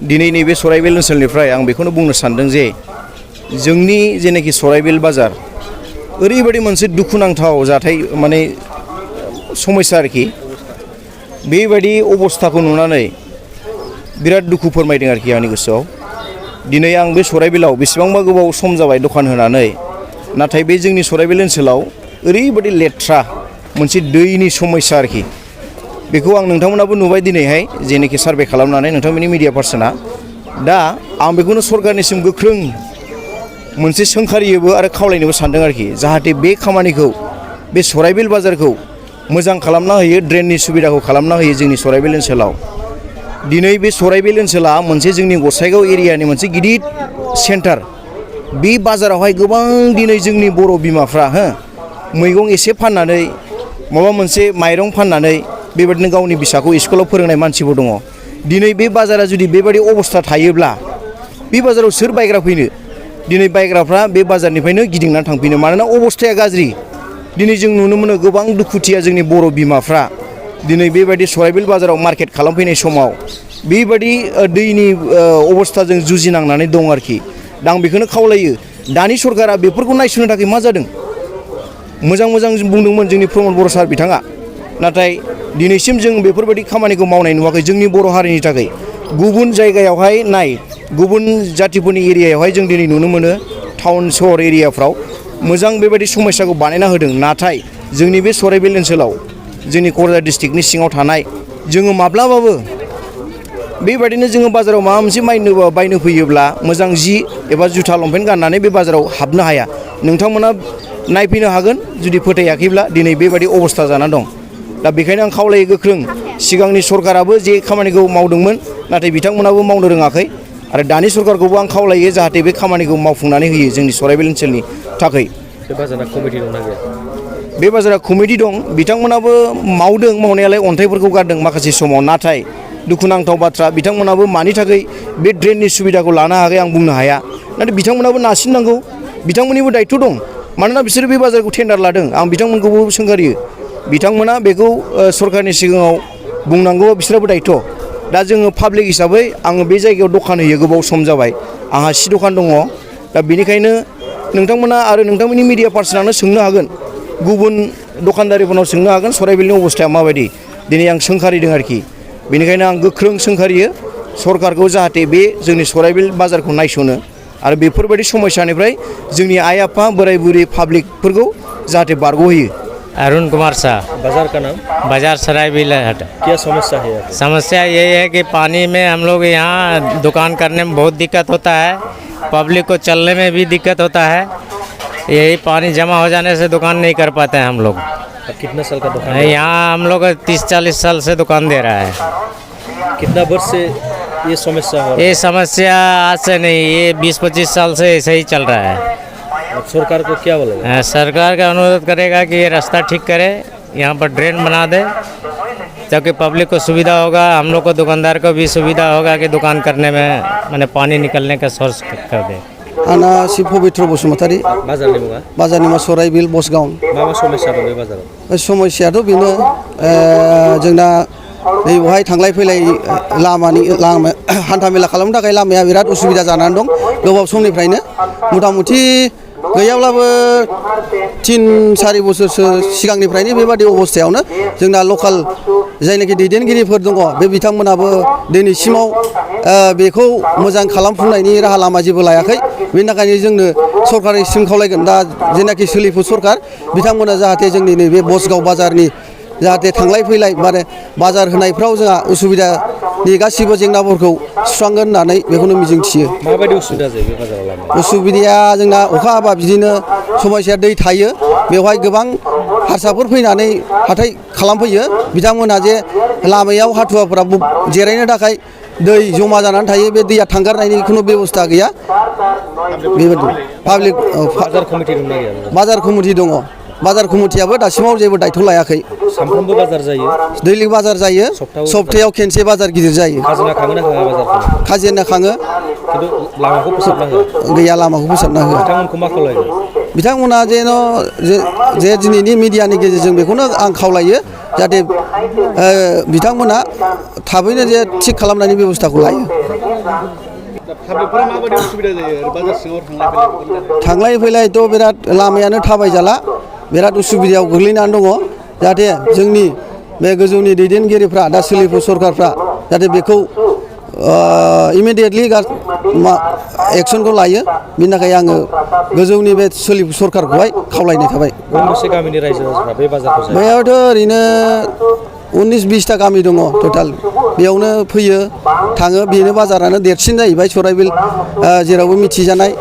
दिनै नैबे सराइबिल ओनसोलनिफ्राय आं बेखौनो बुंनो सानदों जे जोंनि जेनाखि सराइबिल बाजार ओरैबायदि मोनसे दुखुनांथाव जाथाय माने समस्या आरोखि बेबायदि अबस्थाखौ नुनानै बिराद दुखु फोरमायदों आरोखि आंनि गोसोआव दिनै आं बे सराइबिलाव बेसेबांबा गोबाव सम जाबाय दखान होनानै नाथाय बे जोंनि सराइबिल ओनसोलाव ओरैबायदि लेथ्रा मोनसे दैनि समस्या आरोखि बेखौ आं नोंथांमोनाबो नुबाय दिनैहाय जेनाखि सार्भे खालामनानै नोंथांमोननि मिडिया पार्सना दा आं बेखौनो सरकारनिसिम गोख्रों मोनसे सोंखारियोबो आरो खावलायनोबो सानदों आरोखि जाहाथे बे खामानिखौ बे सराइबिल बाजारखौ मोजां खालामना होयो ड्रेननि सुबिदाखौ खालामना होयो जोंनि सराइबिल ओनसोलाव दिनै बे सराइबिल ओनसोला मोनसे जोंनि गसाइगाव एरियानि मोनसे गिदिर सेन्टार बे बाजारावहाय गोबां दिनै जोंनि बर' बिमाफ्रा मैगं एसे फाननानै माबा मोनसे माइरं फाननानै बेबायदिनो गावनि फिसाखौ स्कुलाव फोरोंनाय मानसिबो दङ दिनै बे बाजारा जुदि बेबायदि अबस्था थायोब्ला बे बाजाराव सोर बायग्रा फैनो दिनै बायग्राफ्रा बे बाजारनिफ्रायनो गिदिंनानै थांफिनो मानोना अबस्थाया गाज्रि दिनै जों नुनो मोनो गोबां दुखुथिया जोंनि बर' बिमाफ्रा दिनै बेबायदि सराइबिल बाजाराव मार्केट खालामफैनाय समाव बेबायदि दैनि अबस्थाजों जुजिनांनानै दं आरोखि दा आं बेखौनो खावलायो दानि सरकारा बेफोरखौ नायसंनो थाखाय मा जादों मोजां बुंदोंमोन जोंनि प्रमद बर' सार बिथाङा नाथाय दिनैसिम जों बेफोरबायदि खामानिखौ मावनाय नुवाखै जोंनि बर' हारिनि थाखाय गुबुन जायगायावहाय गुबुन जातिफोरनि एरियायावहाय जों दिनै नुनो मोनो टाउन सहर एरियाफ्राव मोजां बेबायदि समस्याखौ बानायना होदों नाथाय जोंनि बे सराइबिल ओनसोलाव जोंनि क'क्राझार डिस्ट्रिक्टनि सिङाव थानाय जोङो माब्लाबाबो बेबायदिनो जोङो बाजाराव माबा मोनसे बायनो फैयोब्ला मोजां जि एबा जुथा लंपेन्ट गाननानै बे बाजाराव हाबनो हाया नोंथांमोना नायफैनो हागोन जुदि फोथायाखैब्ला दिनै बेबायदि अबस्था जाना दं दा बेखायनो आं खावलायो गोख्रों सिगांनि सरकाराबो जे खामानिखौ मावदोंमोन नाथाय बिथांमोनाबो मावनो रोङाखै आरो दानि सरकारखौबो आं खावलायो जाहाथे बे खामानिखौ मावफुंनानै होयो जोंनि सराइबिल ओनसोलनि थाखाय बे बाजारा कमिटि दंना गैया बे बाजारा कमिटि दं बिथांमोनाबो मावदों मावनायालाय अन्थाइफोरखौ गारदों माखासे समाव नाथाय दुखुनांथाव बाथ्रा बिथांमोनाबो मानि थाखाय बे ड्रेननि सुबिदाखौ लानो हायाखै आं बुंनो हाया नाथाय बिथांमोनाबो नारसिननांगौ बिथांमोननिबो दायथ' दं मानोना बिसोरो बे बाजारखौ टेन्डार लादों आं बिथांमोनखौबो सोंखारियो बिथांमोना बेखौ सरकारनि सिगाङाव बुंनांगौआ बिसोराबो दायथ' दा जोङो पाब्लिक हिसाबै आङो बे जायगायाव दखान होयो गोबाव सम जाबाय आंहा सि दखान दङ दा बेनिखायनो नोंथांमोना आरो नोंथांमोननि मिडिया पार्सनानो सोंनो हागोन गुबुन दखानदारिफोरनाव सोंनो हागोन सराइबिलनि अबस्थाया माबायदि दिनै आं सोंखारिदों आरोखि बेनिखायनो आं गोख्रों सोंखारियो सरकारखौ जाहाथे बे जोंनि सराइबिल बाजारखौ नायसनो आरो बेफोरबायदि समस्यानिफ्राय जोंनि आइ आफा बोराय बुरै पाब्लिकफोरखौ जाहाथे बारग'होयो अरुण कुमार शाह बाजार का नाम बाजार सराइबिल हट क्या समस्या है समस्या यही है कि पानी में हम लोग यहाँ दुकान करने में बहुत दिक्कत होता है पब्लिक को चलने में भी दिक्कत होता है यही पानी जमा हो जाने से दुकान नहीं कर पाते हैं हम लोग कितना साल का दुकान है यहाँ हम लोग 30-40 साल से दुकान दे रहा है कितना वर्ष से ये समस्या हो ये समस्या आज से नहीं ये 20-25 साल से ऐसे ही चल रहा है अब सरकार को क्या बोलेगा सरकार का अनुरोध करेगा कि ये रास्ता ठीक करे यहाँ पर ड्रेन बना दे ताकि पब्लिक को सुविधा होगा हम लोग को दुकानदार को भी सुविधा होगा कि दुकान करने में माने पानी निकलने का सोर्स कर दे आंना शिव पवित्र बसुमतारी बाजारनि मुङा सराइबिल बसगाव मा समस्या दं बे बाजाराव समस्यायाथ' बेनो जोंना नैबेवहाय थांलाय फैलाय लामा हान्थामेला खालामनो थाखाय लामाया बिराद उसुबिदा जानानै दं गोबाव समनिफ्रायनो मथा मथि गैयाब्लाबो 3-4 बोसोरसो सिगांनिफ्रायनो बेबादि अबस्थायावनो जोंना लकेल जायनाखि दैदेनगिरिफोर दङ बे बिथांमोनाबो दिनैसिमाव बेखौ मोजां खालामफुंनायनि राहा लामा जेबो लायाखै बेनि थाखायनो जोंनो सरकारनिसिम खावलायगोन दा जेनाखि सोलिफु सरकार बिथांमोना जाहाथे जोंनि नैबे बसगाव बाजारनि जाहाथे थांलाय फैलाय माने बाजार होनायफ्राव जोंहा उसुबिदानि गासिबो जेंनाफोरखौ सुस्रांगोन होननानै बेखौनो मिजिंथियो माबायदि उसुबिदा जायो बे बाजाराव लामा उसुबिदाया जोंना अखा हाबा बिदिनो समस्या दै थायो बेवहाय गोबां हारसाफोर फैनानै हाथाय खालामफैयो बिथांमोनहा जे लामायाव हाथुवाफोरा जिरायनो थाखाय दै जमा जानानै थायो बे दैया थांगारनायनि खुनु बेबस्था गैया बेबायदि पाब्लिक बाजार कमिटि दङ बाजार कमिटियाबो दासिमाव जेबो दायथ' लायाखै सानफ्रोमबो बाजार जायो दैलिक बाजार जायो सप्तायाव खेनसे बाजार गिदिर जायो खाजोना खाङो ना खाङा बाजारखौ खाजोना खाङो खिन्थु लामाखौ फोसाबना होआ गैया लामाखौ फोसाबना होआ बिथांमोनखौ मा खालामो बिथांमोना जेन' जे दिनैनि मिडियानि गेजेरजों बेखौनो आं खावलायो जाहाथे बिथांमोना थाबैनो जे थिग खालामनायनि बेब'स्थाखौ लायो। पाब्लिकफोरा माबायदि उसुबिदा जायो बाजार सिङाव थांलाय फैलायथ' बिराद लामायानो थाबायजाला बिराद उसुबिदायाव गोग्लैनानै दङ जाहाथे जोंनि बे गोजौनि दैदेनगिरिफ्रा दा सोलिफु सरकारफ्रा जाहाथे बेखौ इमिडियेटलि एक्सनखौ लायो बिनि थाखाय आङो गोजौनि बे सोलिफु सरकारखौहाय खावलायनाय थाबाय। गंबेसे गामिनि रायजो राजाफ्रा बे बाजारखौ जायो? बेयावथ' ओरैनो 19-20टा गामि दङ टटेल बेयावनो फैयो थाङो बेनो बाजारानो देरसिन जाहैबाय सराइबिल जेरावबो मिथिजानाय